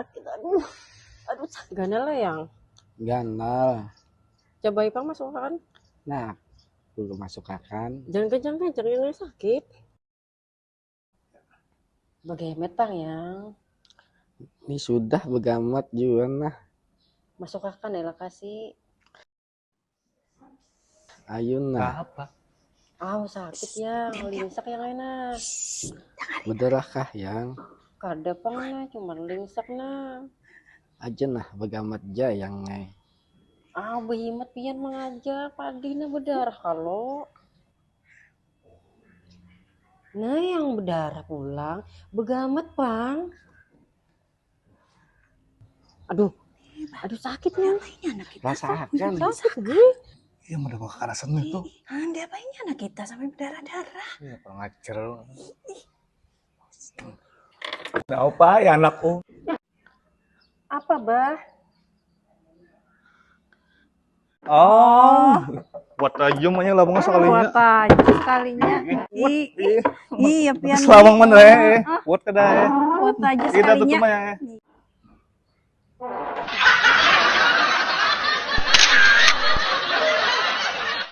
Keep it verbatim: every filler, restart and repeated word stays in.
Sakit, aduh. Aduh, sakit. Ganal lah, Yang. Ganal. Coba ipang masuk kan? Nah, dulu masuk akan. Jangan kencang-kencang, yang sakit. Begemet tang, Yang. Ini sudah begamat juga nah. Masuk akan ya, lokasi. Ayun nah. Apa? Aw, sakit, Yang. Lingsak, Yang, enak. Berdarah kah, Yang? Kada pang nah, cuma lingsak nah. Aja nah, begamat ja, Yang, ai. Aw, behimat pian mangajak, padih nah berdarah kalo. Nah, Yang, berdarah pulang, begamat pang. Aduh, aduh, sakit, Yang. Rasakan. Sakit, Yang. Iya, udah kekerasan itu. Ih, anda apa ini anak kita sampai berdarah-darah? Iya, kurang ajar. Ada apa ya, anak? Oh. Apa, Bah? Oh, kuat aja, maknya lah, Bang, sekalinya. Kuat aja sekalinya. Ih, kuat, ih, ih, iya, pian. Selawang mana, eh? Kuat kada, eh? Kuat aja sekalinya. Kita tutup aja, eh.